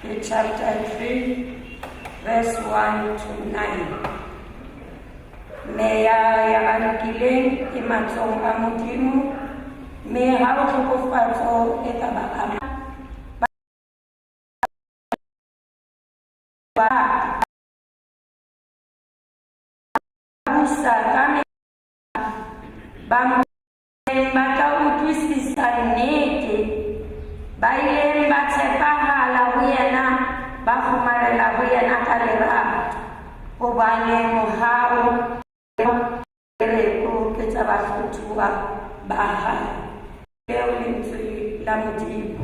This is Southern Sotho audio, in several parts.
Ke chapter 3 verse 1 to 9. Meya ya ba lokileng e matsohong a Modimo, mme ha ho tlhokofatso e ka ba ama. Ba busa ka ba ba tla utlwisisa nnete, ba ileng ba tshepahala ho yena, ba kgomarela ho yena ka lerato, hobane mohau lereko ke tsa bahlothuwa ba hae. Leo lentswe la Modimo.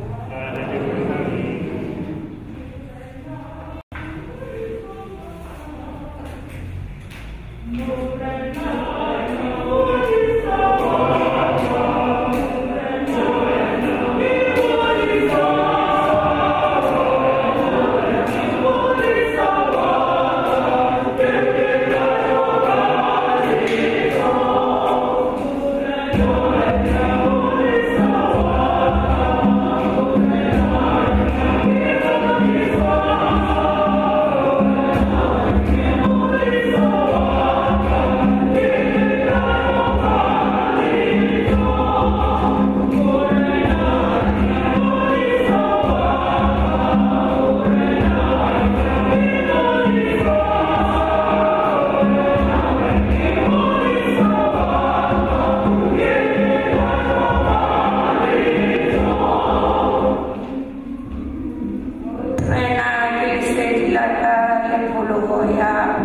Morena ke lesedi la ka le pholoho ya ka.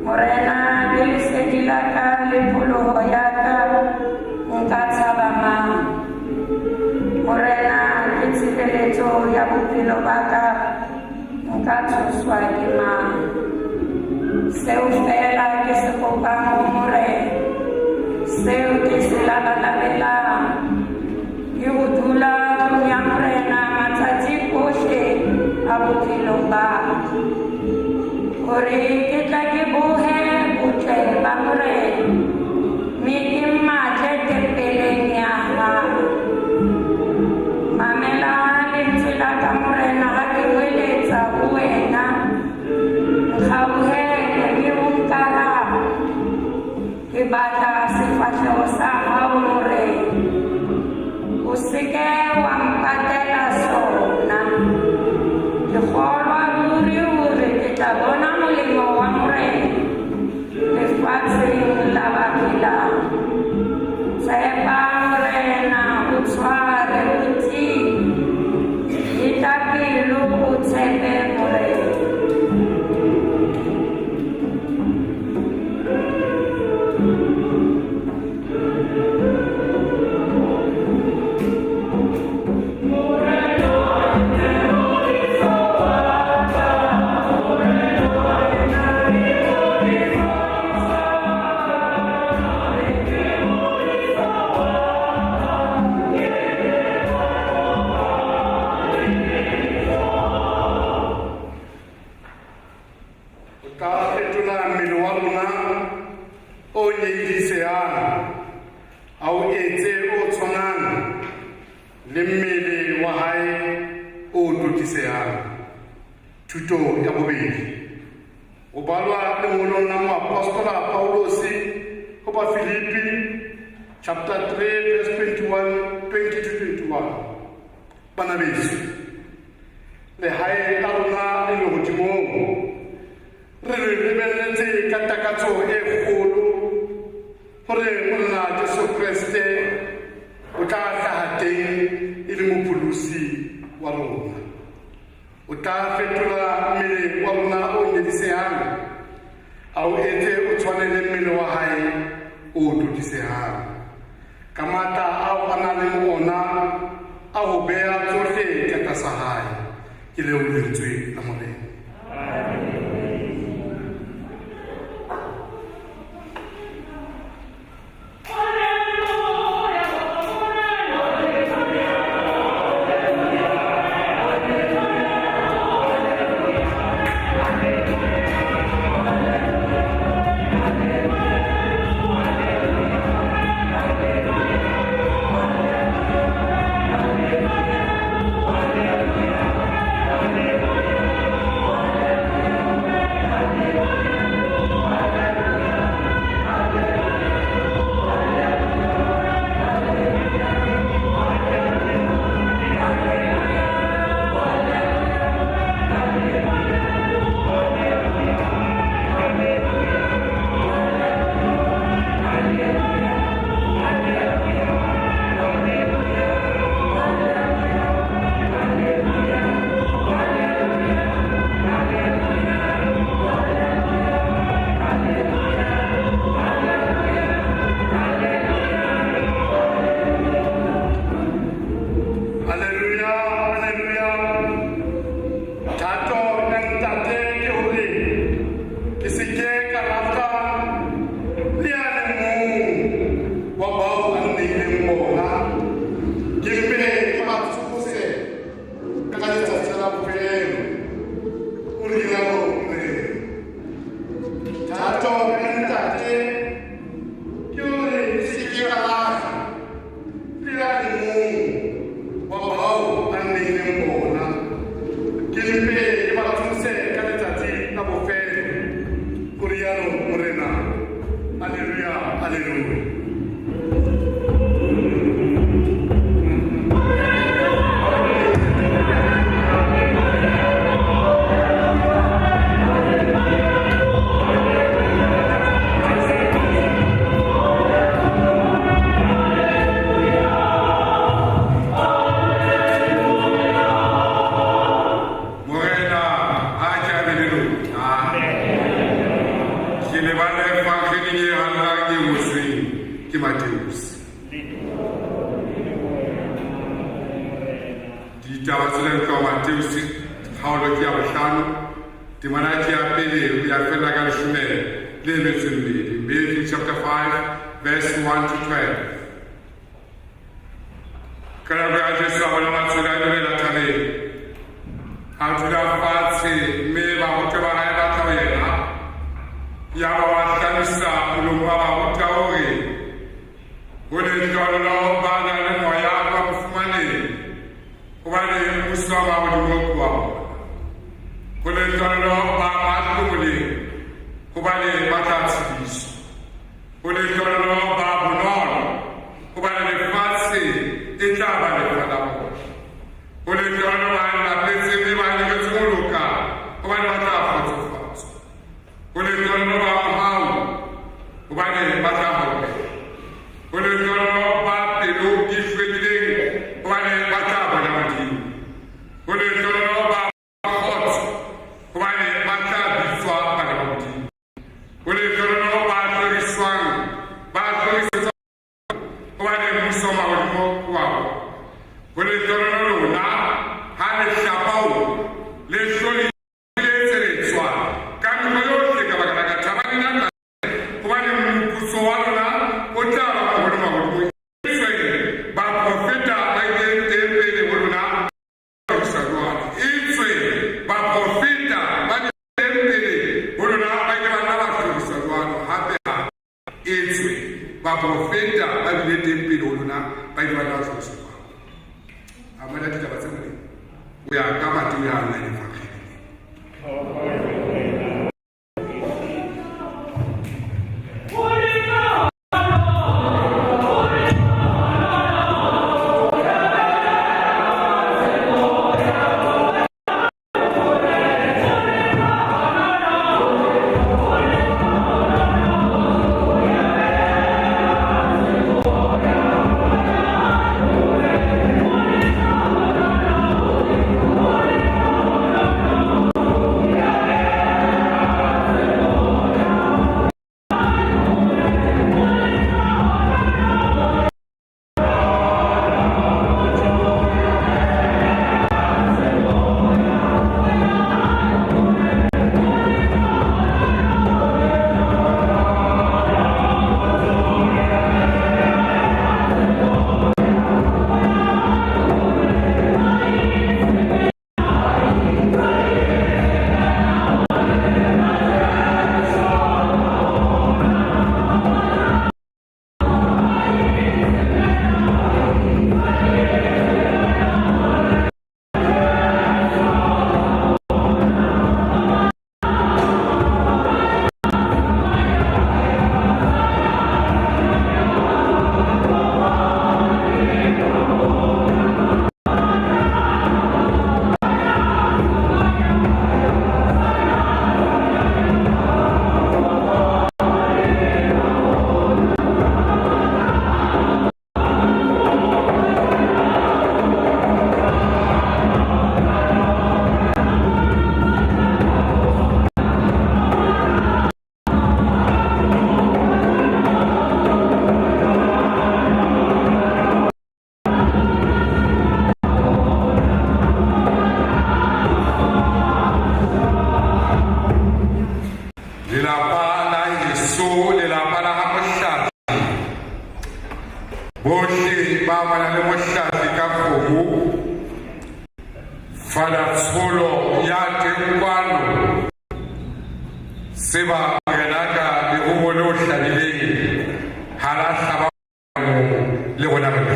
Morena ke lesedi la ka le pholoho ya ka, nka tshaba mang? Morena ke tshireletso ya bophelo ba ka, nka tshoswa ke mang? Seo feela ke se kopang ho Morena, seo ke se labalabelang, ke ho dula tlung ya Morena matsatsi ohle a bophelo ba ka, hore ke tla ke bohe botle ba Morena, mme ke mmatle tempeleng ya hae. Mamela lentswe la ka, Morena, ha ke hweletsa ho wena. Nkgauhele mme o nkarabe. Ke batla sefahleho sa hao, Morena. O se ke wa mpatela sona. Ke kgolwa ruri hore ke tla bona molemo wa Morena lefatsheng la ba phelang. Tshepa Morena, o tshware, o tiye. Beta pelo, o tshepe Morena. O tla fetola mmele wa rona o nyedisehang, a o etse o tshwanang le mmele wa hae o tlotlisehang. Thuto ya bobedi. Ho balwa lengolong la moapostola Paulose ho Bafilipi chapter 3 verse 21 20 to 21. Bana beso, lehae la rona le lehodimong, re le lebelletse ka takatso e kgolo hore Morena Jesu Kreste o tla hlaha teng e le mopholosi wa rona. O tla fetola mmele wa rona o nyedisehang, a o etse o tshwane le mmele wa hae o tlotlisehang, ka matla ao a nang le ona a ho beha tsohle ka tlasa hae. Ke leo lentswe la Morena. Mateus kgaolo ke ya bohlano, temana ke ya pele ho ya fella ka leshome le metso e mmedi. Matthew chapter 5 verse 1 to 12. Ka nako ya Jesu a bona matshwele a nyolohela thabeng, a dula fatshe, mme barutwa ba hae ba tla ho yena. Yaba wa hlamisa molomo wa ba ruta hore ho lehlohonolo ba nang le moya wa bofumanehi, hobane mmuso wa mahodimo ke wa bona. Ho lehlohonolo ba mahlomoleng, hobane ba tla tshediswa. Ho lehlohonolo ba bonolo, hobane lefatshe e tla ba lefa la bona. Ho lehlohonolo ba lapetseng mme ba nyoretsweng ho loka, hobane ba tla kgotsofatswa. Ho lehlohonolo ba mohau, hobane ba tla hauhelwa. Ho lehlohonolo ba pelo di hlwekileng, hobane ba tla bona Modimo. Ho lehlohonolo ba kgotso, hobane ba tla bitswa bana ba Modimo. Ho lehlohonolo ba hloriswang, ba hlorisetswang, hobane mmuso wa mahodimo ke wa bona. Ho lehlohonolo lona ha le hlapaola, le hloliletswa ka mekgwa yohle ka baka la ka. Thabang le nna, hobane moputso wa lona o tla ba moholo mahodimong. Etswe baprofeta ba ile teng pele ho lona ba jwalo. Etswe baprofeta ba bile teng pele ho lona ba ile ba nna ba hloriswa jwalo. Hape hape, etswe baprofeta ba bile teng pele ho lona ba ile ba nna ba hloriswa jwalo. Amohela ditaba tse molemo ho ya ka Mateo ya nang evangeli. Lelapa la heso, lelapa la ha Mohlahli, bohle ba bana le Mohlahli ka kgomo, fana tsholo ya teng kwano, tseba morenaka lerumo le o hlabileng ha la hlaba le rona re le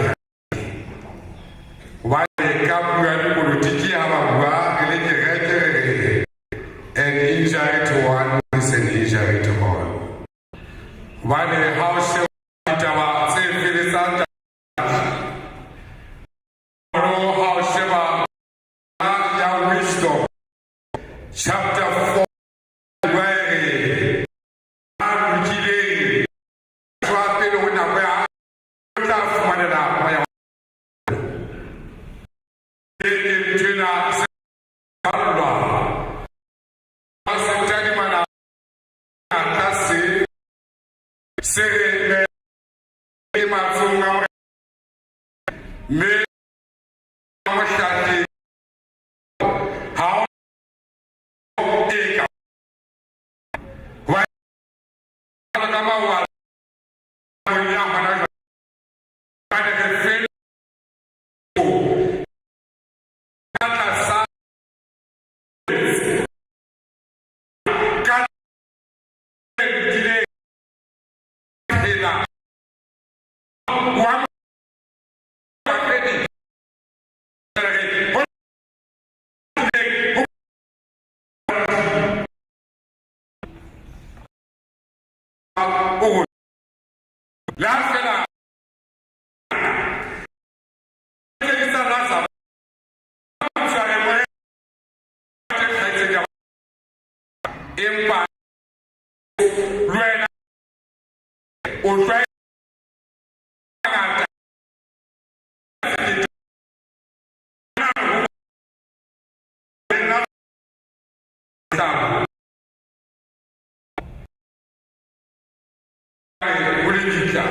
hobane ka puo ya dipolotiki ha ba bua re le kereke re re an injury to one is an injury to all. Hobane ha o sheba ditaba tse feletsang ha o sheba ya Wisdom chapter 4 bua e re a lokileng tswa pele ho nako ya o tla fumanela moya ke nthwena se ballwa ba se tadimana tlase se re ke matsong a mme mohlate. Empa le wena o tlwaela ho lebitla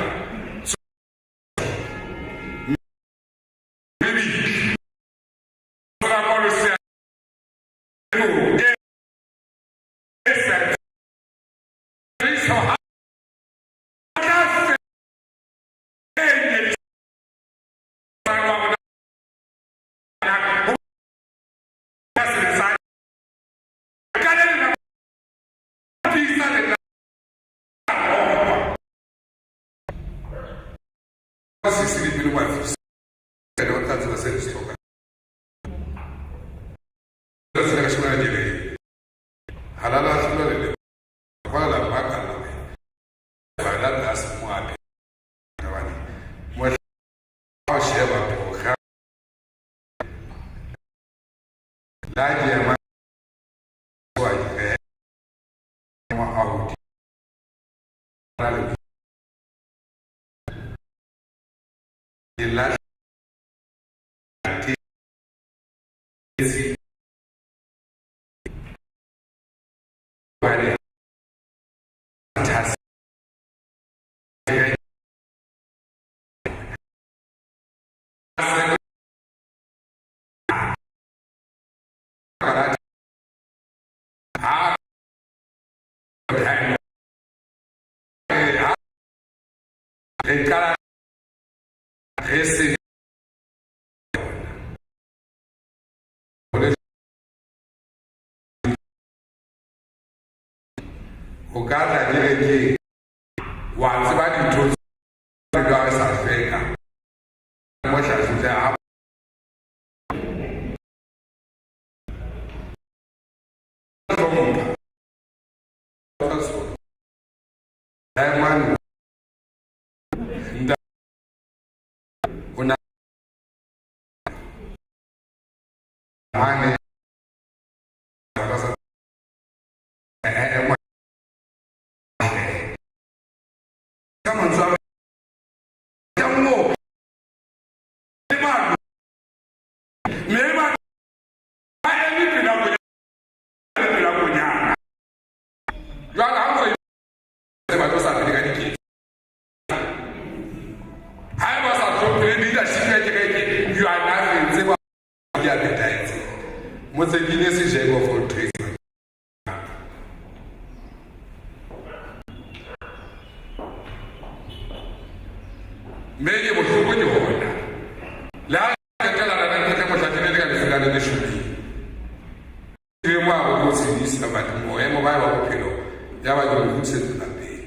se se dipelo wa fisa le o tla tseba se re se hlokang. Tsatsi la kasheno la ke re halala hlola le le kwala la baka la me ba la tlase mo a phela hobane mohla o sheba program la ke ema wa ke mo audi la le ke la tesi hobane thas re qala re se o ka tla kerekeng wa tseba dintho tse ka sa hlweka mo hlahlile a hlompha Diamond nda ona mane ba sa ka mantswe a ya mo le ba mme ba ba eme pela konyana pela konyana jwale ha o re batho sa phele ka diketso ha eba sa hlomphe le leadership ya kereke you are nothing tseba ke a phethahetse motsekile se jack of all trades. Mme ke bohloko ke hona le ha qetela rana ke tle mohlahlele le ka lefu la le leshobeng ke mo a go tshedisa but moemo ba ba bophelo ya ba ke mo kgutlisetsa lapeng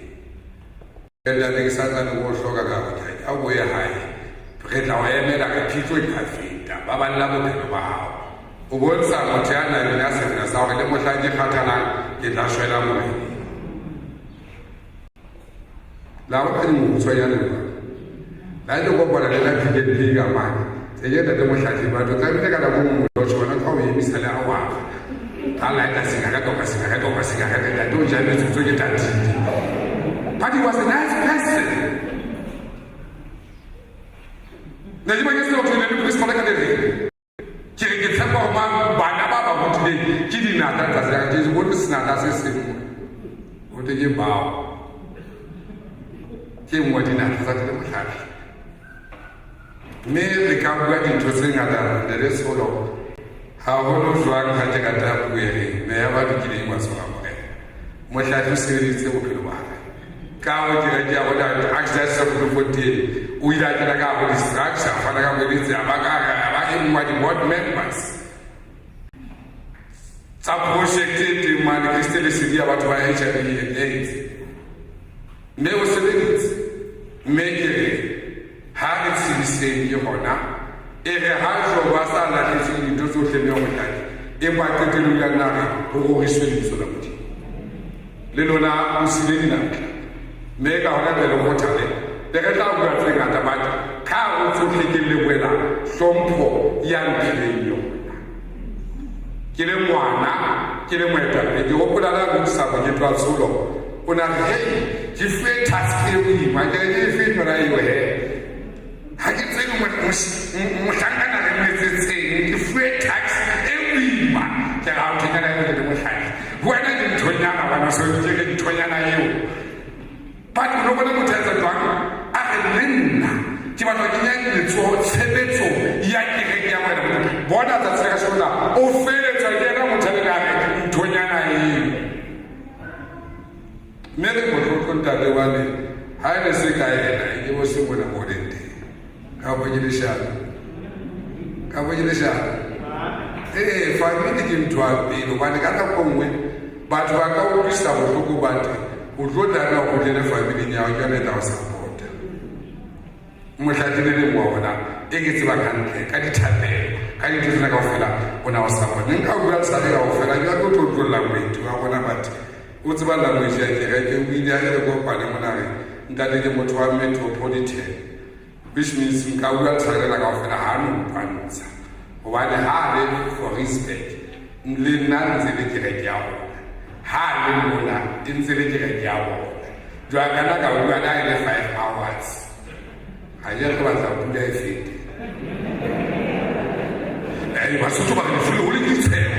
ntate ke santsane ko hloka ka go ke a boye hae re tla o emela re phitlho di a feta ba balla bophelo ba hao o bontsha motho ya nang le a sefela sa gore le mohlang ke kgathalang ke tla shwela morena la go ka dimokgutshwanyane jwang la ke kopana le la PKP ka mane tse ke ntate mohlahli batho tlamehile ka nako nngwe o tshwana ka o emisa le awara a laeta sigarete opa sigarete opa sigarete ntate o ja metsotso ke tatile but he was a nice person. Ne ke baketse go thole le principal ka le reng ke re ke tshepa gore bana ba ba rutileng ke dinatla tsatsi la ke bone senatla se sengwe o te ke bao ke nngwe dinatla tsa tele motlhatlhi mme re ka bua dintho tse ngata ne le tsholo haholo jwang ha ke rata puo e reng meya ba lokileng wa tsoga morena motlhatlhi o sebeleditse bophelo ba hae ka ho kereke ya rona archdiocese of Bloemfontein o ile a kena ka ho di-structure a fana ka boeletsi a ba ka a ba e nngwe wa di-board members tsa project e teng mane Kriste Lesedi ya batho ba HIV and AIDS mme o sebeditse mme ke re ha re tshediseng ke hona e re ha Jobo a sa lahletsweng dintho tsohle mme mohlaki empa qetellong ya nna re ho roriswe lebitso la Modimo le lona o sile dinatla mme ka hona tle le kgothale le re tla bua tse ngata but ka ho tsohle ke lebohela hlompho ya mphileng yona ke le ngwana. Ke le moetapele ke hopola la lokisa mokete wa tsholo, o na re hei ke fuwe task e boima, ke re ke efe yona eo he, ha ke tsebe mohlankana re moetsetseng, ke fuwe tax e boima. Ke ra nthonyana eo ke le mohlaki ho wena ke nthonyana bana, so ke re nthonyana eo. But o no bona motho a etsa jwang, a re le nna ke batla ho kenya letsoho tshebetsong ya kereke ya Morena Modimo. Bona tsatsi la kasheno na o feletswa ke yena motho a le a re nthonyana eo. Mme re motlotlo ntate wane ha e ne se ka yena e ke bo se mona mo leng teng. Kapo ke leshano. Kapo ke leshano. Ee, family ke ntho ya pele hobane ka nako nngwe batho ba ka utlwisisa bohloko ba teng o tlo tlameha o kgutlele familing ya hao ke yona e tla o support-a. Mohla ke le leng wa bona e ke tsebang hantle ka dithapelo ka dintho tsena kaofela o na o support. Ne nka bua tshale kaofela ke tlo tlotlolla moeti wa rona, but o tseba language ya kereke. O ile a re kopane mona re ntate ke motho wa metropolitan, which means nka bua tshwanela kaofela ha no ntwantsha hobane ha le Fouriesburg le nna ntse le kereke ya bona, ha le mona e ntse le kereke ya bona. Jwale ka nna ka bua le ha e le 5 hours, ha ke re batla pula e fete. Basotho ba re lefu le hole ke ditsheho,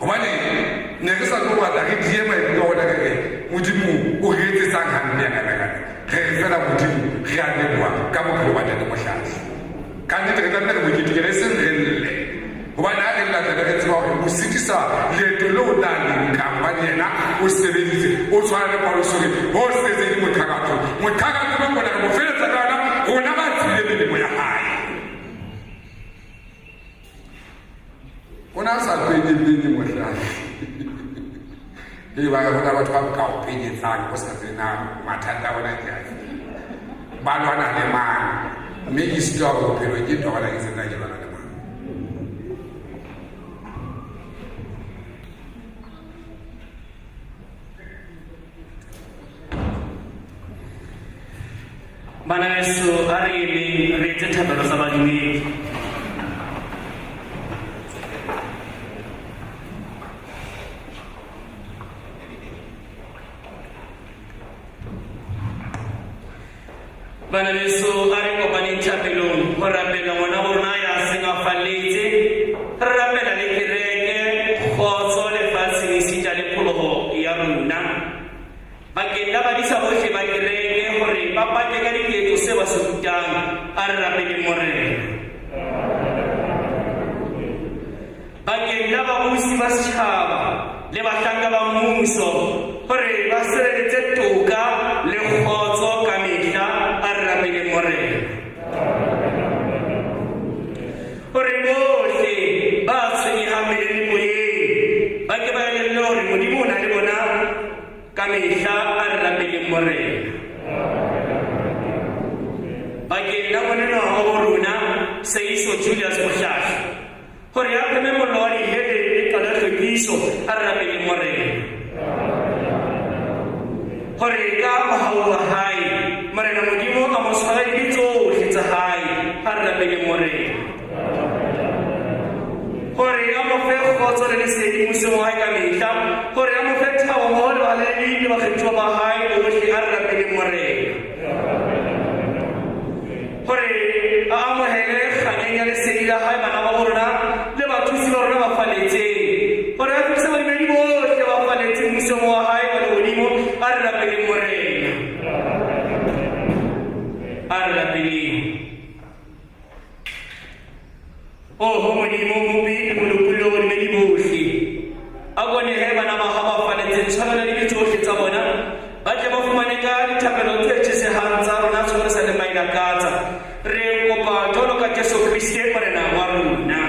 hobane ne re sa tlo batla re die maikutlo a rona, re re Modimo o re etsetsang hampe ya kanakana, re re fela Modimo re a leboha ka bophelo ba ntate Mohlahli. Ka nnete re tlamehile re mo ketekele, e seng re lle, hobane ha re lla tlabe re tseba hore o sitisa leeto leo na le nkang, hobane yena o sebeditse. O tshwana le Paulus hore ho setse ke moqhakatho, moqhakatho ba kona re mo feletsa ka yona, rona ba tsebile melemo ya hae. O ne a sa penyepenye Mohlahli. Ee, ba re hona batho ba ka o penyetsang o sa tsebe na mathata a bona ke afe, ba lwana le mang, mme ke sitwa hore bophelo ke ntho gona ke tsena ke lwana le mang. Bana beso, a re emeng re etse thapelo tsa badumedi. Bana beso, a re kopaneng thapelong ho rapela ngwana bo rona ya seng a falletse. Re rapela le kereke, kgotso lefatsheng esita le pholoho ya rona. Bakeng la badisa bohle ba kereke hore ba pake ka diketso se ba se rutang, a re rapeleng Morena. Bakeng la babusi ba setjhaba le bahlanka ba mmuso hore ba sireletse toka le kgotso ka mehla, a re rapeleng Morena. Hore bohle ba tshwenyehang mmeleng le moyeng ba ke ba elellwe hore Modimo o na le bona ka mehla, a re rapeleng Morena. Bakeng la monena wa bo rona Seiso Julius Mohlahli hore a pheme mollo wa dihele le qala hlwekiso, a re rapeleng Morena. Hore ka mohau wa hae Morena Modimo a mo tshware dibe tsohle tsa hae, a re rapeleng Morena. Hore a mo fe kgotso le lesedi mmusong wa hae ka mehla, hore a mo fe thabo mmoho le balaledi le bakgethuwa ba hae bohle, a re rapeleng Morena. Hore a amohele kganyeng ya lesedi la hae bana ba rona le bathusi ba rona ba faletseng, hore a fihlise badumedi bohle ba faletseng mmusong wa hae wa lehodimo, a re rapeleng Morena. A re rapeleng. Oho Modimo, Mopi le Molopolli wa badumedi bohle, a bone he bana ba hao ba faletseng tshwarelo dibe tsohle tsa bona, ba tle ba fumane ka dithapelo tse tjhesehang tsa rona tshwarelo sa le mailakatsa. Re kopa jwalo ka Jesu Kriste Morena wa rona.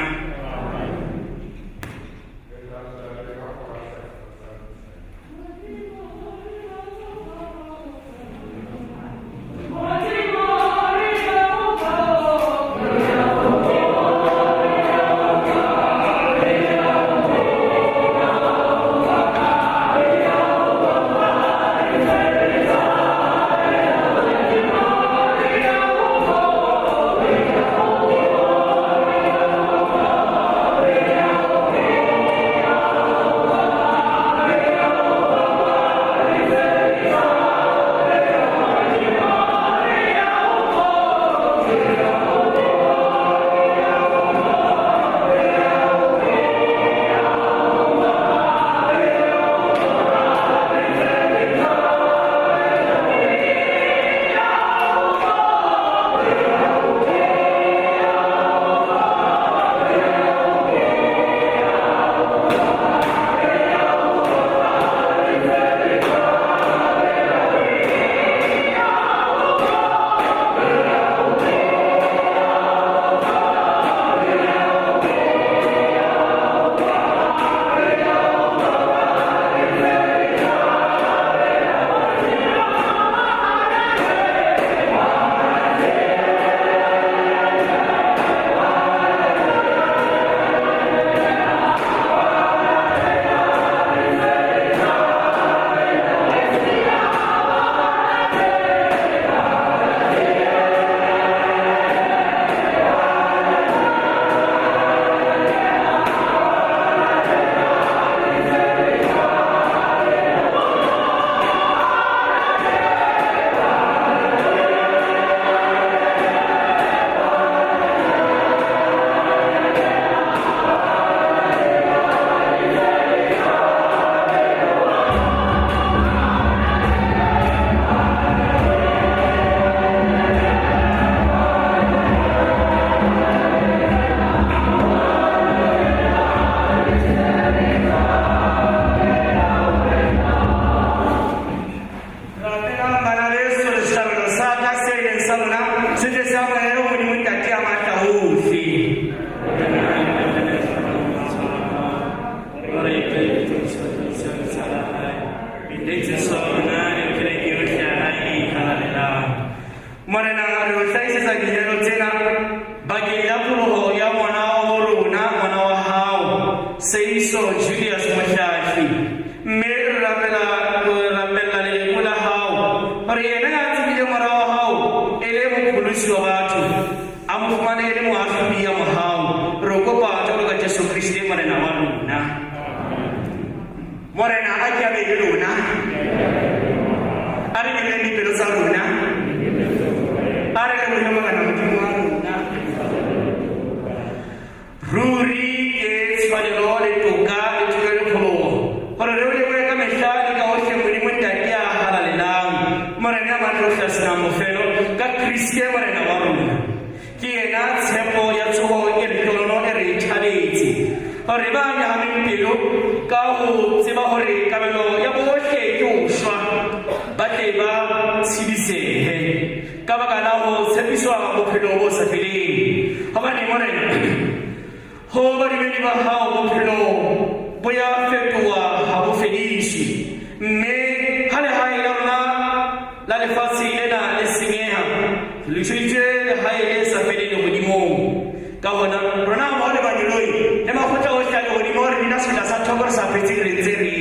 Seiso Julius Mohlahli, mme re rapela re rapella leleko la hao hore yena ya tsebile mora wa hao e le mopholosi wa batho, a mo fumane e le moahlodi ya mohau. Re o kopa jwalo ka Jesu Kriste Morena wa rona. Morena a ke a be le lona. A re emeng dipelo tsa rona. A re lebohe Morena Modimo wa rona. Ruri ke tshwanelo le toka le thuto le pholoho hore re o lebohe ka mehla le ka hohle Modimo Ntate ya halalelang, Morena ya matla ohle a senang bofelo, ka Kriste Morena wa rona. Ke yena tshepo ya tsoho e lehlohonolo e re e thabetse, hore ba nyahameng pelo ka ho tseba hore kabelo ya bohle ke ho shwa, ba tle ba tshedisehe ka baka la ho tshepiswa bophelo bo sa feleng. Hobane Morena, ho badumedi ba hao bophelo bo ya fetoha ha bo fediswe, mme ha lehae la rona la lefatshe lena le senyeha, re lokiseditswe lehae le sa feleng lehodimong. Ka hona rona mmoho le bangeloi le makgotla ohle a lehodimo re bina sefela sa thoko re sa phetseng re ntse re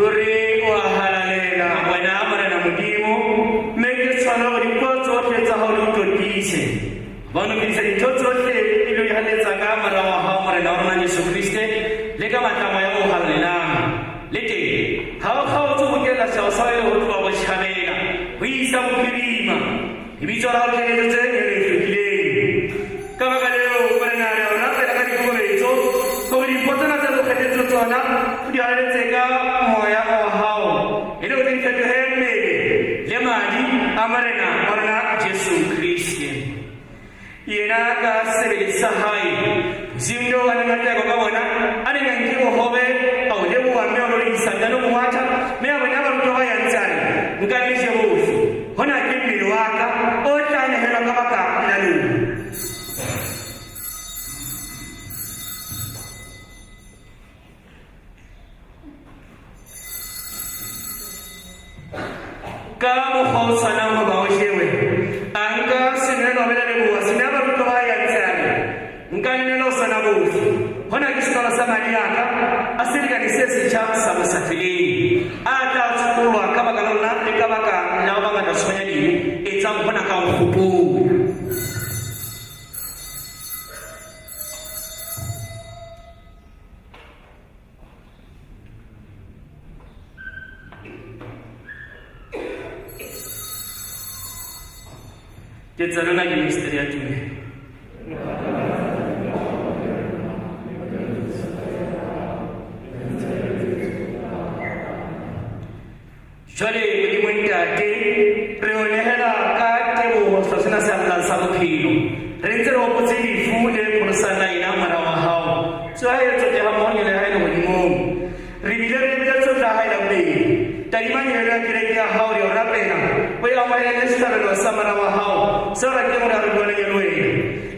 Ruri o a halalela wena Morena Modimo, mme ke tshwana hore dipuo tsohle tsa hao di o tlotlise. Hobane o fedisa dintho tsohle e le o ihaletsa ka mora wa hao Morena wa rona Jesu Kriste le ka matla a Moya o halalelang. Le teng ha o kgaotse ho bokella setjhaba sa hao e le ho tloha botjhabela ho isa bophirima, lebitso la hao le tleletswe e le hlwekileng. Ka baka leo Morena re a o rapela ka dikokobetso hore dimpho tsena tse re kgethetseng tsona o di halaletse ka moya wa hao, e le hore di fetohe mmele le madi a Morena wa rona Jesu Kriste. Yena ka sebele sa hae bosiung boo a neng a teko ka bona, a neng a nke bohobe, a o leboha mme a rorisa ntano mongwatha, mme a bona barutwa ba ya ntse a re, nkang le je bohle, hona ke mmele wa ka o tla nehelwa ka baka la lona. Ka mokgwa o tshwanang hoba o jewe, a nka senwelo a bela leboha, se nea barutwa ba ya ntse a re, nka lenwelo sona bohle, hona ke senwelo sa madi a ka a selekane se setjha sa bosafeleng, a tla tshollwa ka baka la lona le ka baka la ba bangata tshwanya dibe. Etsang hona ka ho kgopola. Ketsa lona ke misteri ya tumelo. Jwale Modimo Ntate, re o nehela ka teboho sehla sena se halalelang sa bophelo. Re ntse re hopotse lefu le pholosang ena mora wa hao. Tsoha e tsoteha mmoho le hae lehodimong. Re bile re bile tsohle hae la bobedi. Tadima nyehelo ya kereke ya hao, re o rapela. O e amohele sehlabelo sa mora wa hao, seo rateng hore a re buane le wena.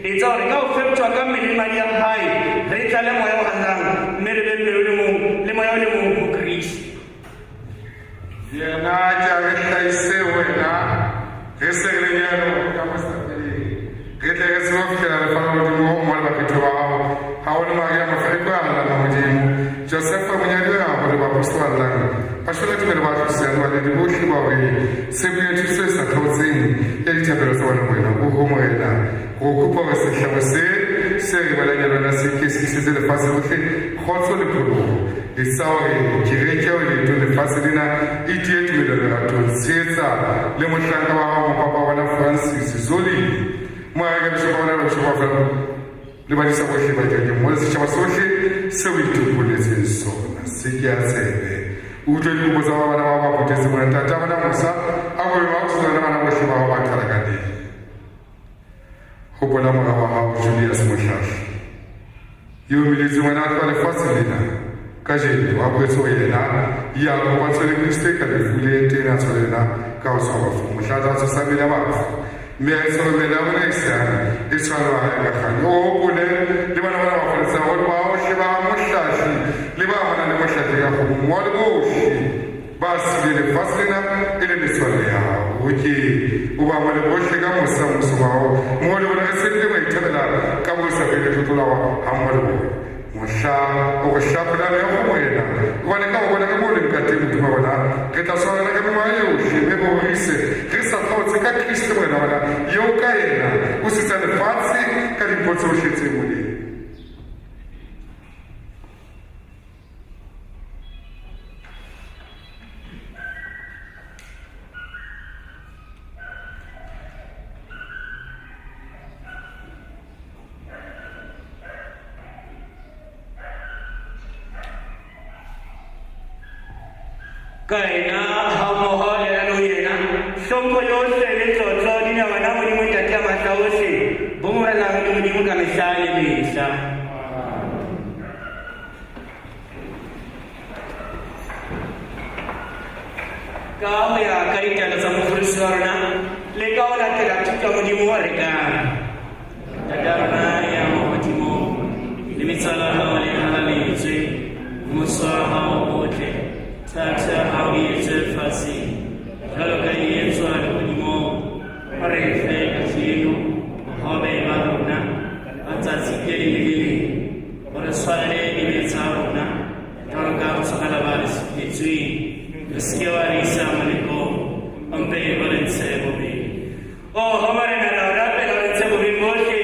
Etsa hore ka ho feptjwa ka mmele le madi a hae, re tlale moya o halalelang, mme re be mmele o le mong le moya o le mong ho Kriste. Yena ke a re hlahise wena, re se re lenyalo ka mosafeleng. Re tle re tsebe ho fihlela lefa la Modimo mmoho le bakgethwa ba hao. Ha ho le Maria Mofereko ya halalelang Modimo, Josefa monyadi wa hao le baapostola ba llang, ba shwele tumelo ba tlosang baledi bohle ba hore tshepo ya thuso e sa kgaotseng ya dithapelo tsa bona ho wena. Oho Morena, re o kopa hore sehlabo se se re balang ya lona se ke se tlisetse lefatshe lohle kgotso le pholoho. Etsa hore kereke ya leetong lefatshe lena e tiye tumelo leratong. Tshehetsa le mohlanka wa hao mopapa wa rona Francis Zoli, moarekabishopo wa rona le bishopo wa Fela le badisa bohle ba kerekeng mmoho le setjhaba sohle seo o itopoletseng sona. Se ke a tsebe. O utlwe dikopo tsa ba bana ba ba phuthetseng mona. Ntata wa rona Mosa, a ko be ba o le bana bohle ba hao ba qhalakaneng. Hopola mora wa hao Julius Mohlahli, eo miletseng wena a tloha lefatshe lena kajeno, a boetse ho yena ya kopantswe le Kriste ka lefu le teng a tshware yena ka ho tshwa bafu, mohla a tla tsosa mmele ya bafu, mme a etse hore mmele ya rona e siame e tshwane le wa hae ka kganya. O hopole le bana bana ba kgoletsang hore bohle ba Mohlahli le ba amanang le Mohlahli ka kgomo mmoho le bohle ba siile lefatshe lena e le metswalle ya hao. O ke o ba amohele bohle ka mosa mmuso wa hao, mmoho le bona re se ke ra ithabela ka bo sa feleng letlotlo la hao hammoho le bona. Mohla o re hlakola meokgo Morena, hobane ka ho bona ka moo leng ka teng Modimo wa rona, re tla tshwarana ka mengwaha yohle, mme re rorise re sa kgaotse ka Kriste Morena wa rona, eo ka yena o sitsa lefatshe ka dimpho tsohle tse molemo. Ka yena hammoho le yena le ho yena, hlompho yohle le tlotlo di na wena Modimo Ntate ya matla ohle, bo Morenang le Modimo ka mehla le mehla. Ka ho ya ka ditaelo tsa Mopholosi wa rona le ka ho latela thuto ya Modimo re ka Ntate wa rona ya mahodimong, lebitso la hao le halaletswe, mmuso wa hao o tle, thato ya hao e etswe lefatsheng jwalo ka e etswa lehodimong. O re fe kajeno bohobe ba rona ba tsatsi le leng le le leng. O re tshwarele dibe tsa rona jwalo ka re tshwarela ba re sitetsweng. O se ke wa re isa molekong, o mpe o re ntshe bobeng. Oho Morena, re a o rapela, o re ntshe bobeng bohle,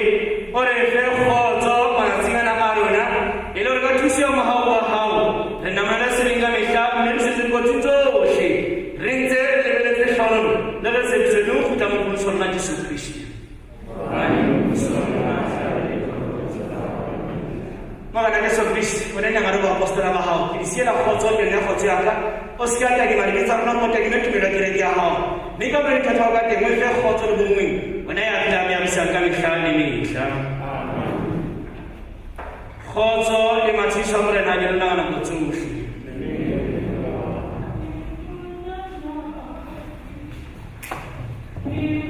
o re fe kgotso malatsing ana a rona, e le hore ka thuso ya mohau wa hao re namele sebeng ka mehla, mme re setse dikotsi tsohle, re ntse re lebeletse hlolo le re tshepiswe le ho kgutla Mopholosi wa rona Jesu Kriste. Morena Jesu Kriste, wena neng a re baapostola ba hao, ke di siela kgotso, ke nna kgotso ya ka. O se ke wa tadima dibe tsa rona, o tadime tumelo ya kereke ya hao. Mme ka moo dithatho hao ka teng, o e fe kgotso le bonngweng, wena ya phelang ya busang ka mehla le mehla. Kgotso le matshediso a Morena di lona ka nako tsohle. Thank you.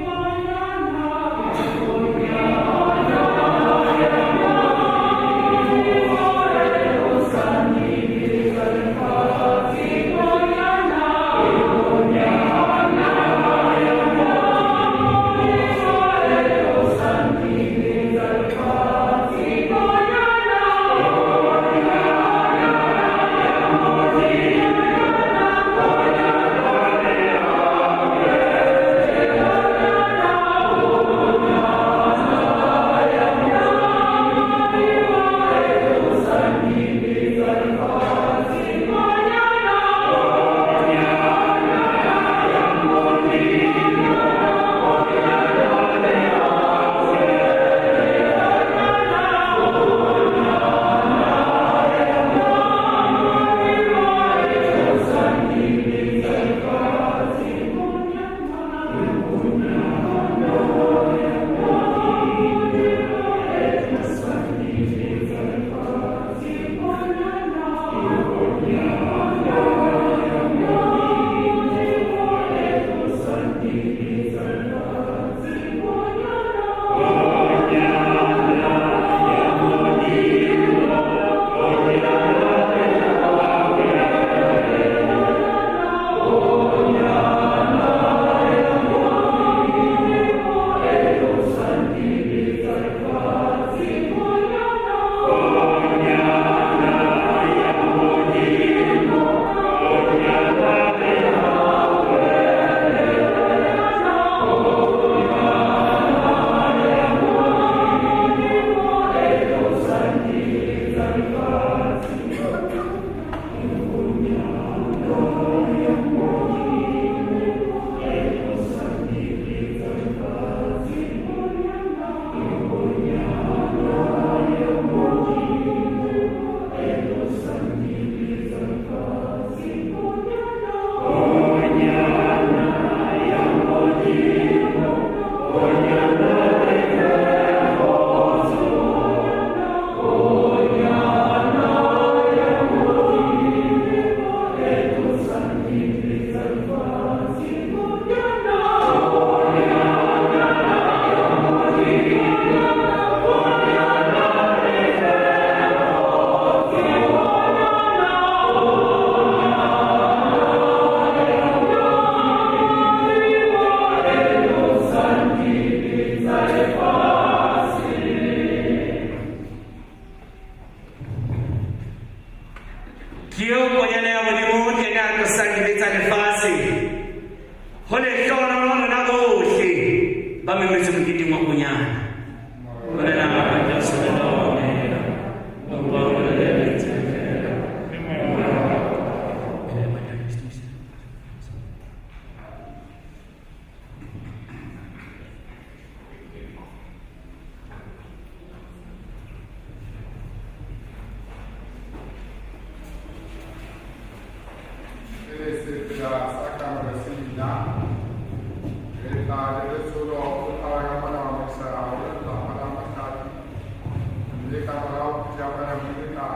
Mme ka morao phutheho ya Morena Modimo e tla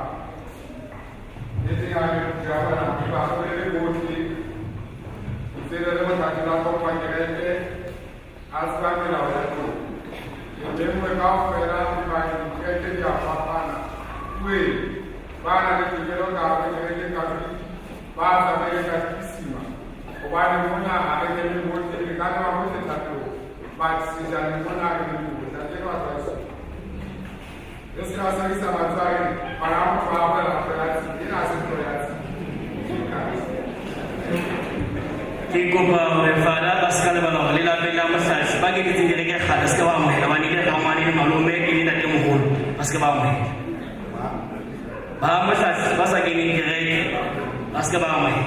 nnete ya re phutheho ya Morena Modimo ba bohle tsele le motladi la tlhompha kereke a tseba melao ya teng. Ke lemohe kaofela hobane dikereke di a fapana. Pueng ba na le tokelo ka hare kereke Katoliki ba tsamaile katekisima hobane mona ha re kene bohle re ka nna bohle thapelong but sejaneng mona re kene bohle a ke re batho ba heso. Re se ka sebedisa mantswe a reng bana ba motho ba bolela ntho ya tshipi ena ha se ntho ya tshipi. Ke kopa hore fada ba se ka lebala hore lelapeng la mohlahli ba kenetseng kereke kgale se ke ba amohela hobane ke rangwane le malome e le ntatemoholo ba se ke ba amohela. Ba mohlahli ba sa keneng kereke ba se ke ba amohela.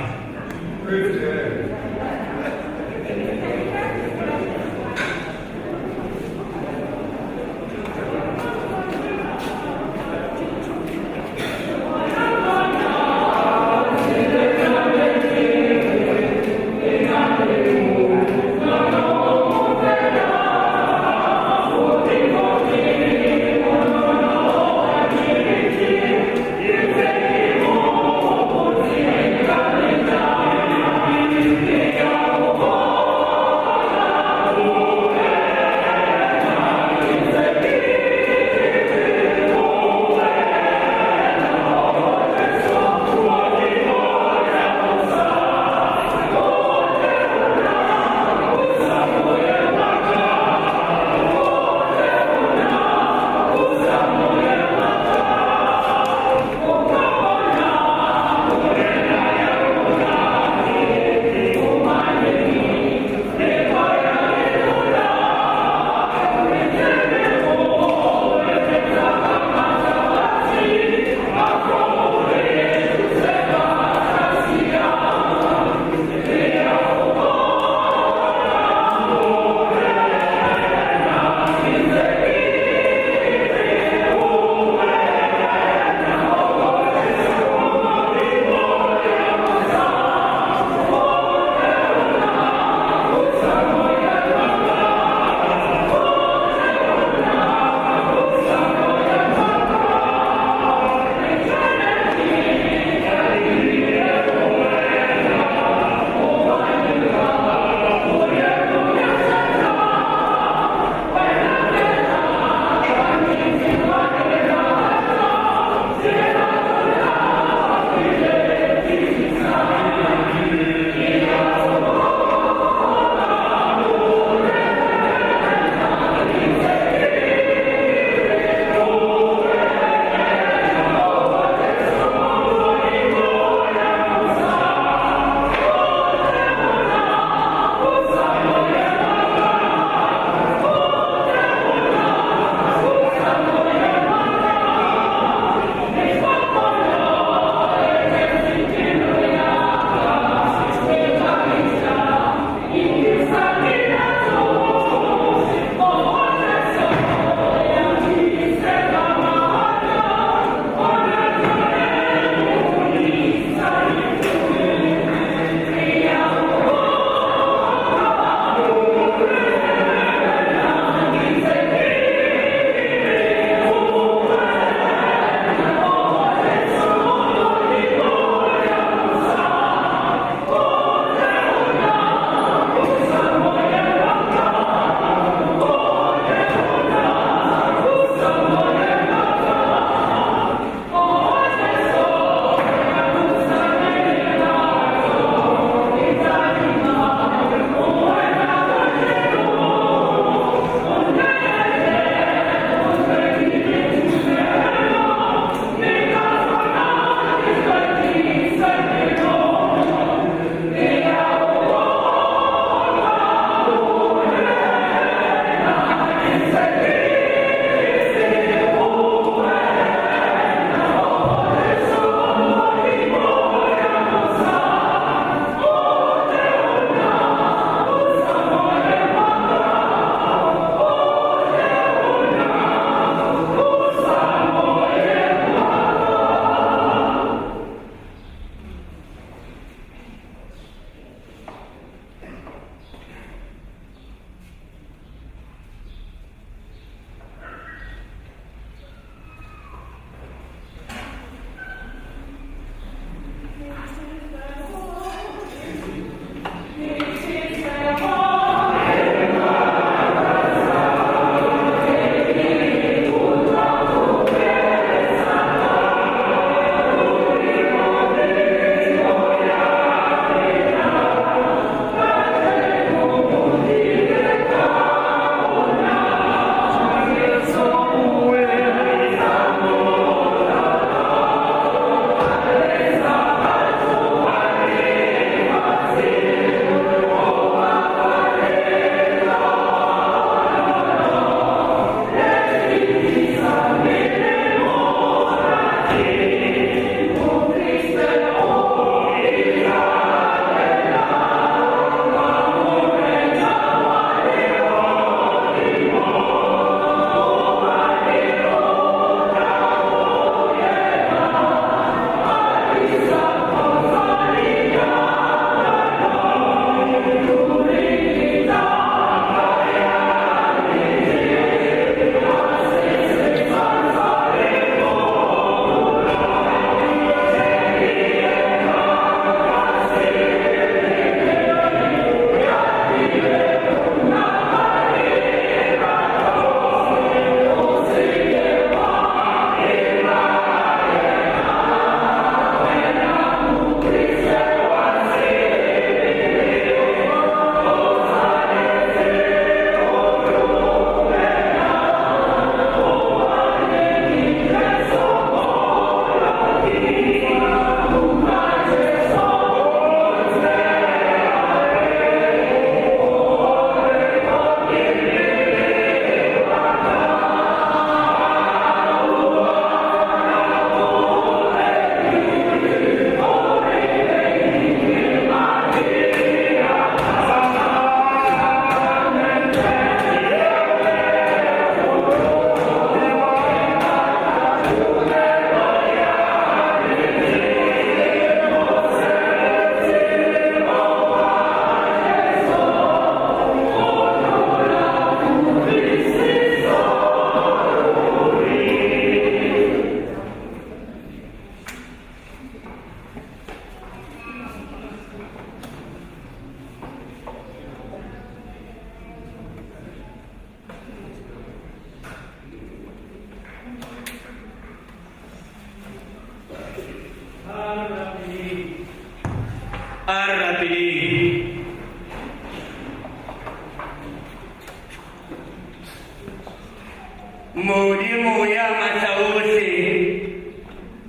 Modimo ya matla ohle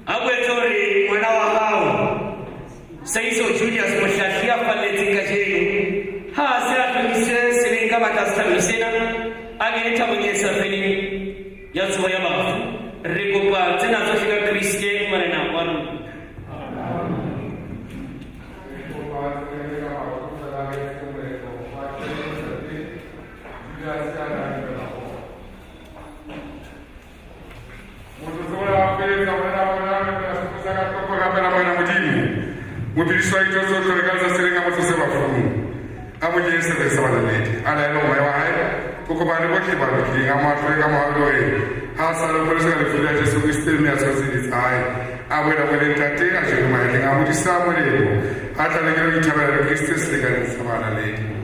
a boetse hore ngwana wa hao Seiso Julius Mohlahli a falletseng kajeno ha a se a hlokiswe sebeng ka baka sehlabelo sena a kene thabong e sa feleng ya tsoho ya bafu. Re kopa tsena tsohle ka Kriste Morena wa rona. Mopidisi wa ditho tsohle re ka letsatsi le ka mo tlose bafung a mo kenye sebeng sa balaledi a laele moya wa hae o kopane bohle ba lokileng a mo ahlole ka mohau le hore ha a sa lopoloswe ka lefu la Jesu Kriste mme a tshwantse dibe tsa hae a boela mo leng tate a jeno mahetleng a modisa a molemo a tla lokela ho ithabela le Kriste selekaneng sa balaledi.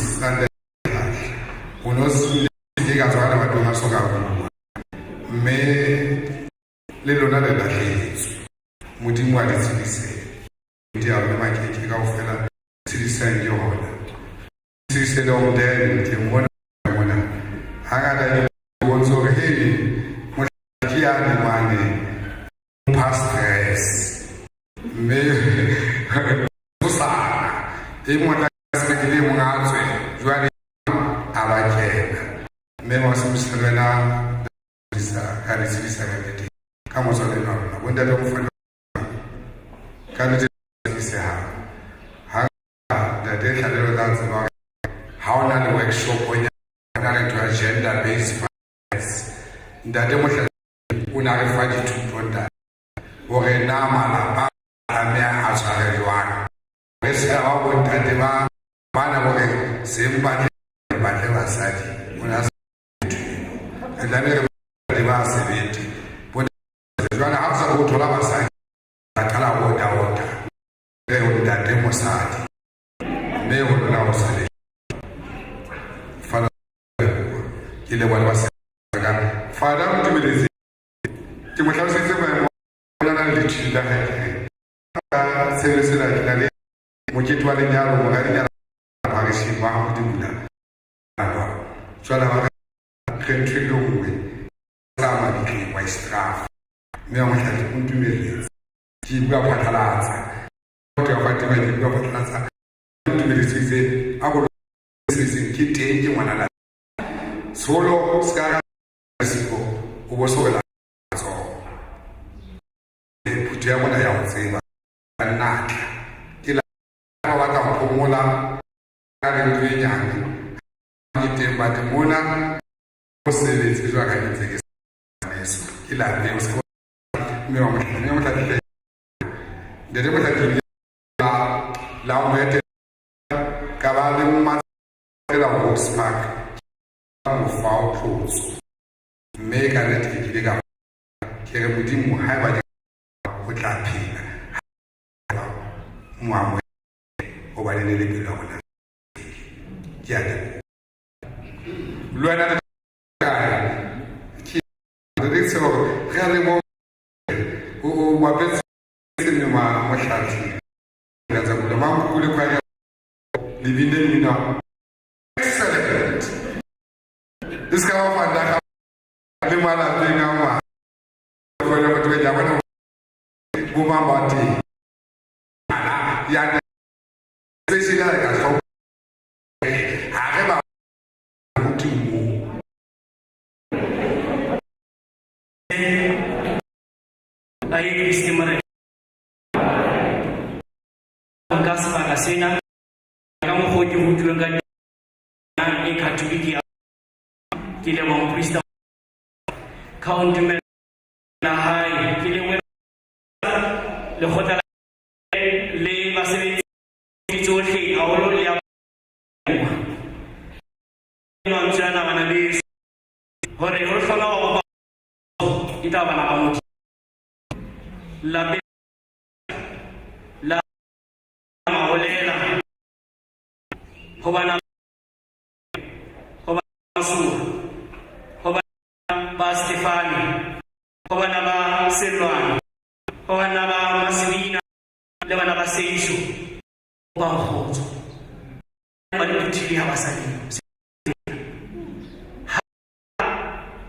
sa ntate o no se ke ka tswa ka lebatong a soka bua mme le lona le lahlehetswe. Modimo a le tshedise. Di a rona makeke kaofela tshedisang ke hona. Tshedise le omdene ke mmona mona. Hangata ke bontshe hore hey mohla ke yane mane mpha stress. Mme hosana e mong a sebekile e mong a tswe jwale a ba kena. Mme wa se le wena ka re tshedisa ka nnete ka motswaleng wa rona bontate wa mofana ka nnete tshedisehang ha ntate Tlhalelo tla tseba hore ha o na le workshop o na le ntho ya gender based violence ntate Mohlala o na re fa dithuto ntate hore na malapa a tlameha a tshware jwang re se ka ba bontate ba bana hore seng batle batle basadi o na re tlameha re ba sebete jwale ha o sa o thola basadi ba qala ho ota re o ntate mosadi mme ho lona ho sa le fana ke leboha le basadi ka fana o ntumeletse ke mo hlaloseditse maemo a na le lethini la hae ka tshebeletso ena ke na le mokete wa lenyalo moradinyana pharishing wa Modimola jwale ba re ntho e le nngwe tsa mabitleng wa istrafa mme wa motlhatlhi o ntumeletse ke bua phatlalatsa motho ya fatima ke bua phatlalatsa o ntumeletse itse a ko sebetseng ke teng ke ngwana la sekolo se ka siko o bo sobela tsoho phutho ya mona ya ho tseba natla ke la ba batla ho phomola ka le ntho e nyane ke teng but mona o sebetse jwa ka ntse ke meso ke lapeng o se mme wa motlhatlhi mme motlhatlhi ntate motlhatlhi la la mo etela ka ba le mmatlela Hawks Park ka mofa o tlotso mme ka nnete ke ile ka ke re modimo haeba ke o tla phela moamohele hobane le le pelo ya rona ke a leboha le wena kae ke re tseba hore re a leboha o bapetse mme wa motlhatlhi tsa kula mankukule khwaya le bine mmino excellent e se ka ba fanda le malapeng a ngwana gone go twe ja bona bo mang ba teng ya especially ha ka hloka ha re ba ruti mo Aye Kriste Morena nka sebaka sena ka mokgwa o ke rutilweng ka teng e Catholic ya ke leboha moprista ka ho ntumella hae ke lebohe lekgotla le basebetsi tsohle haholo le ya mantswe ana bana beso hore ho hlola wa bopa e tla bana ba Modimo lapeng la maholela ho bana ho bana Masuwa ho bana ba Stefane ho bana ba Selwane ho bana ba Masibina le bana ba Seiso ba kgotso ba le phuthile ha ba sa le ha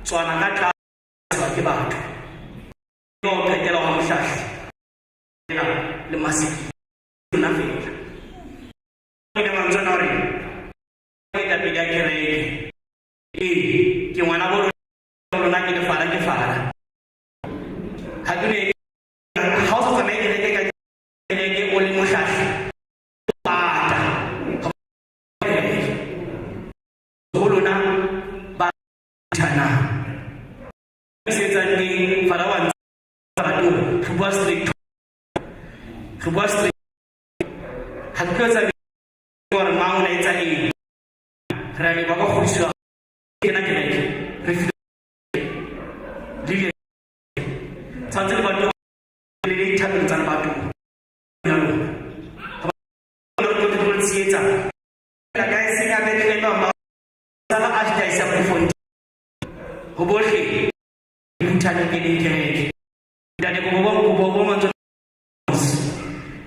tswana ka tlase ke batho ba o qetela wa mohlahli le Masibina lona fela ile mantswe ana hore etapele ya kereke ee ke ngwana bo lona ke lefala ke fala ha ke ne ha o sa tsamaye kereke ka kereke o le mohlahli pata ho lona ba thana se etsang teng fala wa ntse re bua straight re bua straight ha ke tlo etsa gore mang o na etsa eng re a leboha ka kgodiso ya kena kereke re file le tshwanetse le batho le le dithapelo tsa lebato ya lona re tlo tsietsa ka e senya be re tlema archdiocese ya Bloemfontein ho bohle phuthaneng e leng kereke. Ntate kopo bo kopo bo mantswe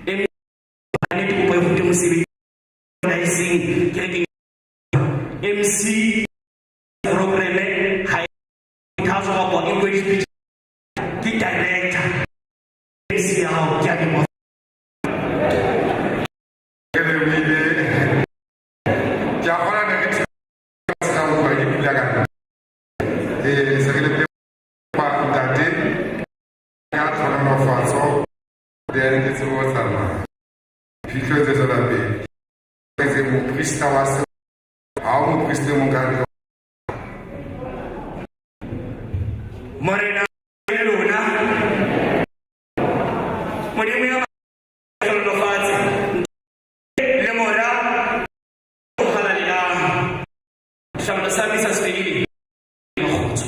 e nnete kopo e kgutle mosebetsi na e seng kerekeng MC programme ha e thato kapa e kwedisitswe ke director MC ya hao ke a leboha. Ke lebohile. Ke a kgona ne ke se ka utlwa ke pula ka nna. Se re lebile kwa ntate ya tlhonolofatso le ya ke tsebo tsamaya. Phitlho e tse tswela pele. Ke tse moprista wa se ha o moprista e mong ka ntle. Morena le lona. Modimo ya tlhonolofatse le Mora o halalelang. Sehlabelo sa misa se fedile. Kgotso.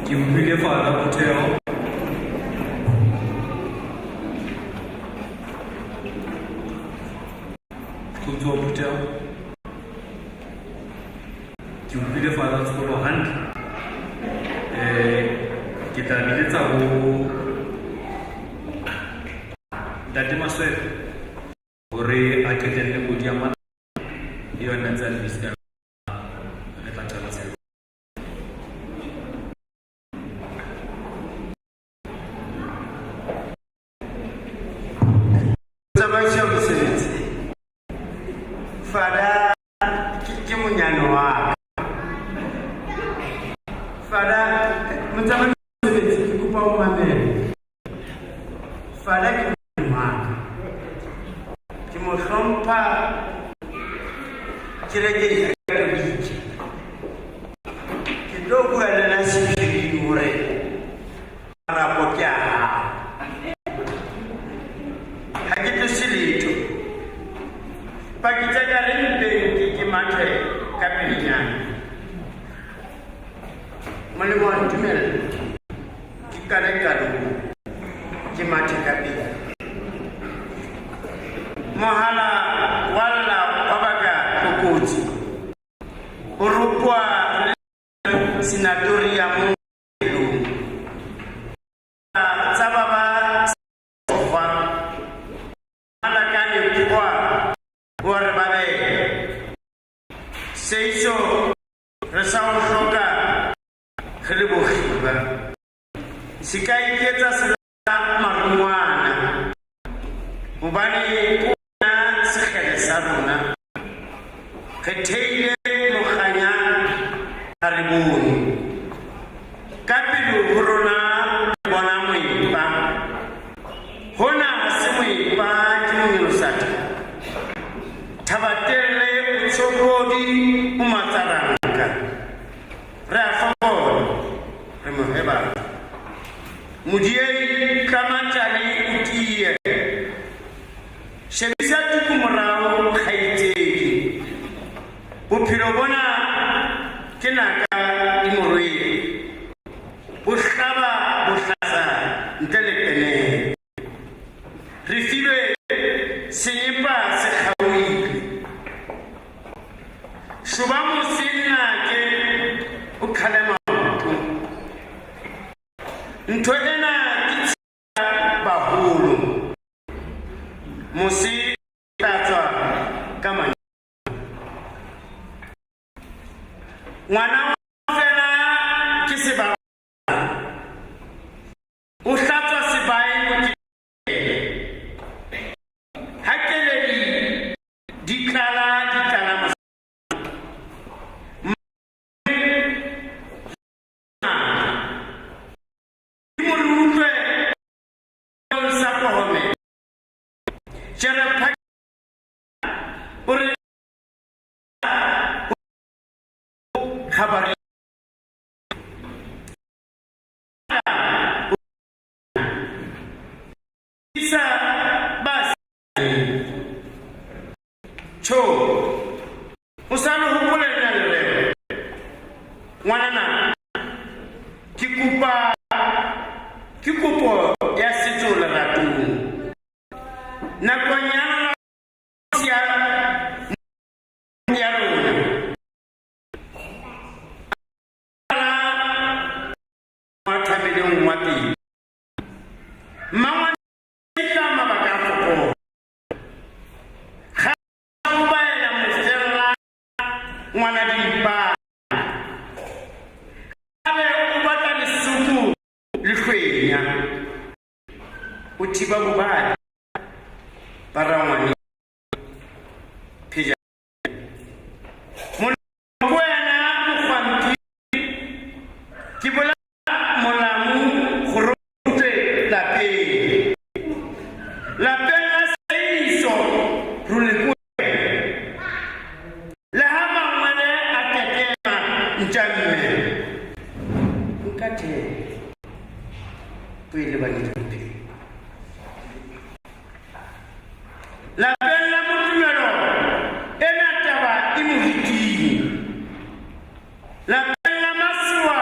Ke utlwile fana phutheho. Ke utlwa phutheho. Ke utlwile fana tsholo. nako hantle. Ke tla biletsa ho Ntate Maswebe hore a qetelle kodi ya matla e yona ntse a le busy ka re tla qala tshebetso. Tsamaiso ya mosebetsi. Fada ke monyane wa ka. Fada motsamaisi wa mosebetsi ke kopa o mamele. Fada ke monyane wa ka. Ke mo hlompha kerekeng ya Katolike. Ke tlo bua le nna sephiring hore marapo ke a hao. Ha ke tlose letho. Paki tsa ka re mpeng ke ke mathe ka pelenyana. Molemo wa ntumella ke qale qalong ke mathe ka pele. Mohala wa lla wa baka tlokotsi. O ropoa le senatoriamong tsa ba ba sofa malakane kwa o re ba behe seiso re sa o hloka re le bokgiba se ka iketsa sela marungwana hobane ke ona sekgele sa rona re theile mokganya ha re bone ka pele ho rona re bona moepa hona ha se moepa ke monyolosata thabatelle o tshokodi o matsaranka re a fokola re mohe batho modiei tlamatjane o tiye shebisa tuku morao kgaitsedi bophelo bona ke naka di morwele bo hlaba bo hlasa ntle le qenehelo re filwe senyepa se kgaohile shoba mosennake o qhale maoto ntho ena ke tshila baholo mose tla tswa ka manyalo ngwana wa fela ke seba o hlatswa sebae moketeng ha keledi di tlala di tlala mo re utlwe sa pohome Jerepha o re khabari isa ba cho o sa le hopola nna lereo ngwanana ke kopa ke kopo ya setso leratong nakong ya ya ya rona wa thabeleng wa pele mmangwane ka mabaka a fokola ga o baela mofella ngwana dimpa gabe o batla lesuku le hlwenya o thiba bobadi ba rangwane pheja moloko wena mokgwampi ke bola molamu gore o tswe lapeng lapeng la seiso role ke wena le ha mangwele a tetema ntja mme nka thele pele ba ntlhomphe lapeng la motumelo ena taba e moriting lapeng la masoa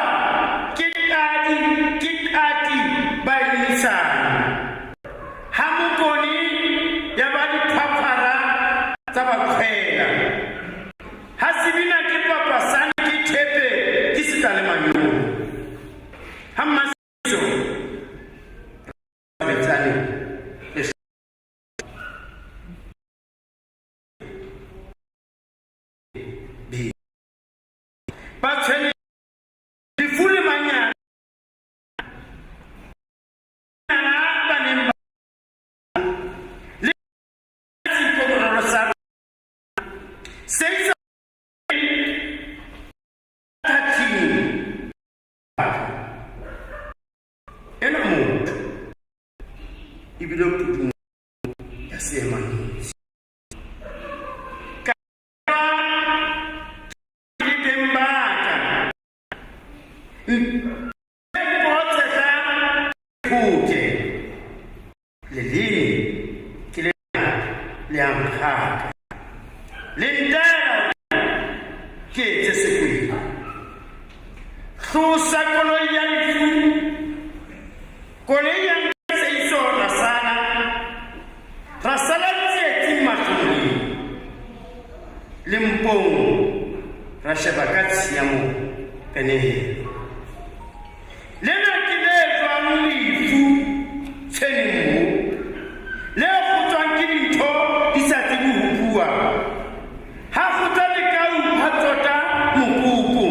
ke qadi ke qati ba emisana ha mokone ya ba diphaphara tsa bakgwela ha sebina ke papasane ke thepe ke Matshwele lefu le manyana ba neng ba le seikoborolo sa se thathing ena motho ebile pudumo ya seemanosi ka le teng baka mpotse tla leleme ke le le a nkgaka le ntaela ke etse sekwele tlosa koloi ya lefu koloi ya seiso rasala rasala tsietsing mahlomoleng le mpong ra sheba ka tshiamo penehelo lena ke le jwang lefu tshweneng mo le kgotswang ke dintho di sa tsebe ho bua ha kgotsa lekau ha tsota mokoko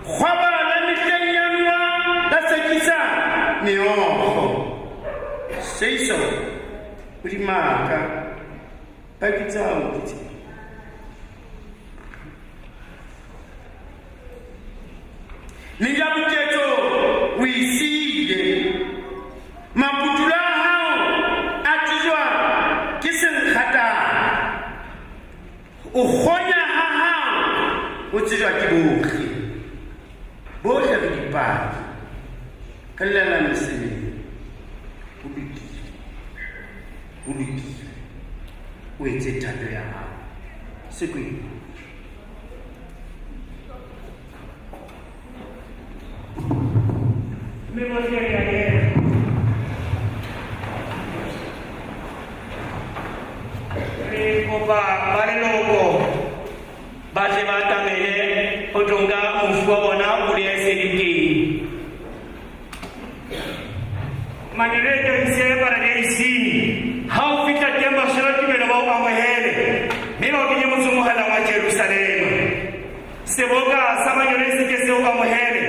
kgwaba la mehleng ya noa la sekisa meokgo seiso o dimaka paki tsao ke tse Menjabuketso o e siile maputulo a hao a tsejwa ke senkgatana o kgonya ha hao o tsejwa ke bohle bohle re dipaki re llela meseleng ho lokile ho lokile o etse thato ya hao sekweng Mme bohle re a ema. Re kopa ba leloko ba tle ba atamele ho tlo nka mofu wa bona o le se le teng. Mangelo e teng paradeising ha o fihla teng ba tumelo ba o amohele mme ba o kenye motseng o wa Jerusalema. Seboka sa mangelo e se ke se o amohele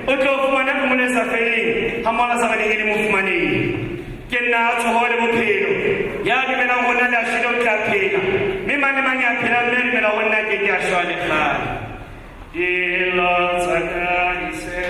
o tlo fumana phomolo e sa feleng ha mola sa baneng e le mo fumaneng. Ke nna tsoho le bophelo ya dumelang ho nna le a shwele o tla phela mme mang le mang ya phelang mme a dumela ho nna ke ke a shwa le kgale. Dillo tsa ka di se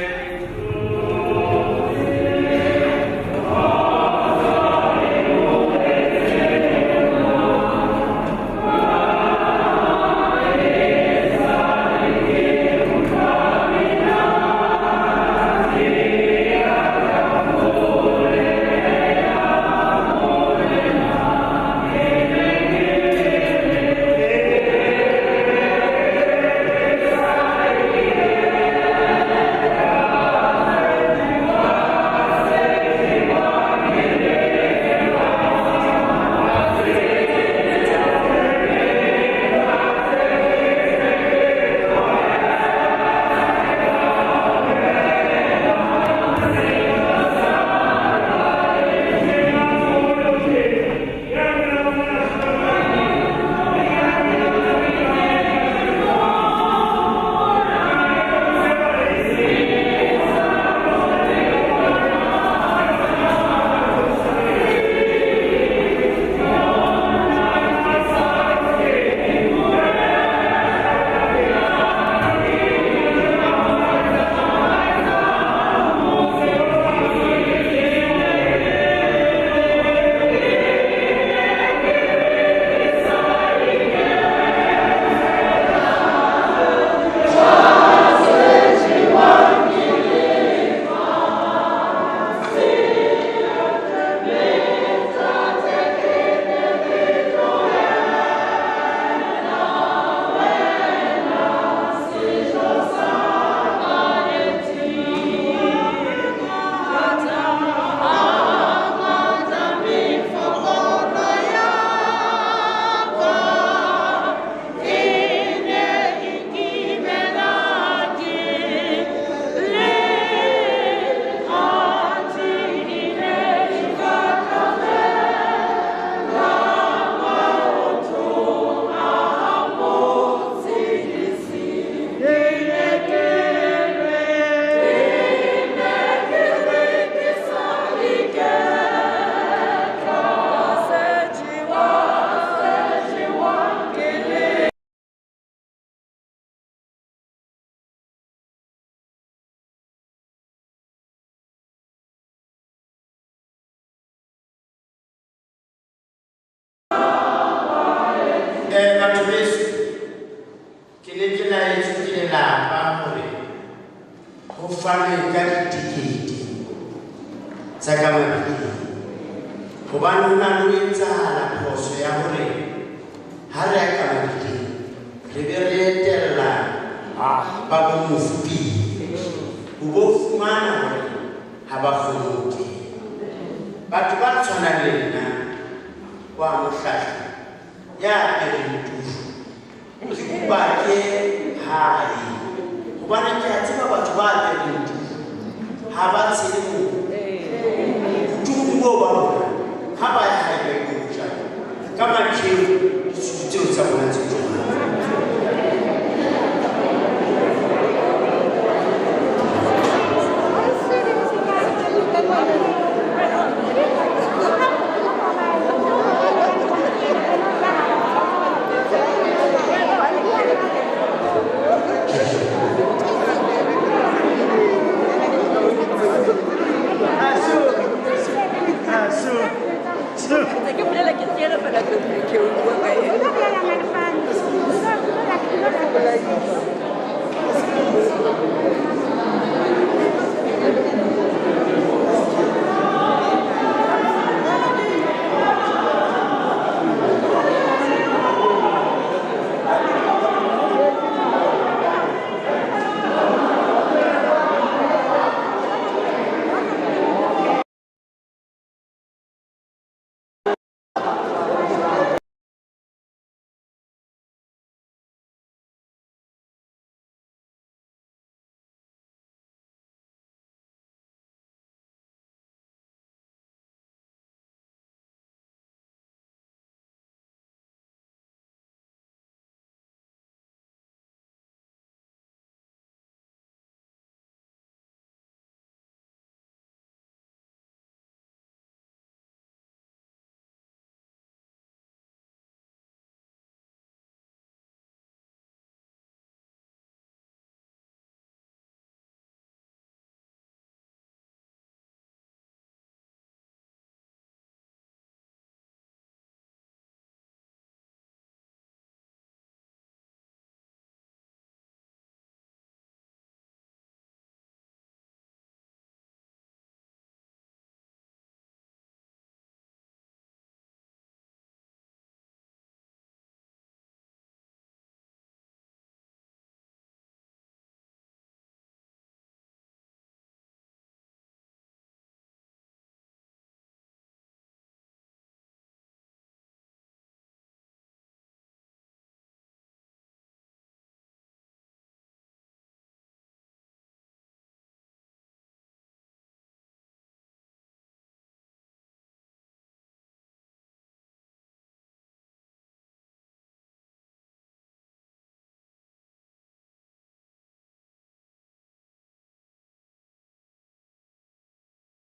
Ho fanwe ka ditekete tsa ka mabitleng, hobane ho na le ho etsahala phoso ya hore ha re ya ka mabitleng re be re etella ba bo mofu pele, o bo fumana hore ha ba kgone ho kena. Batho ba tshwanang le nna wa mohlahla ya apereng tufu, ke kopa ke hae, hobane ke a tseba batho ba apereng tufu ha ba tshele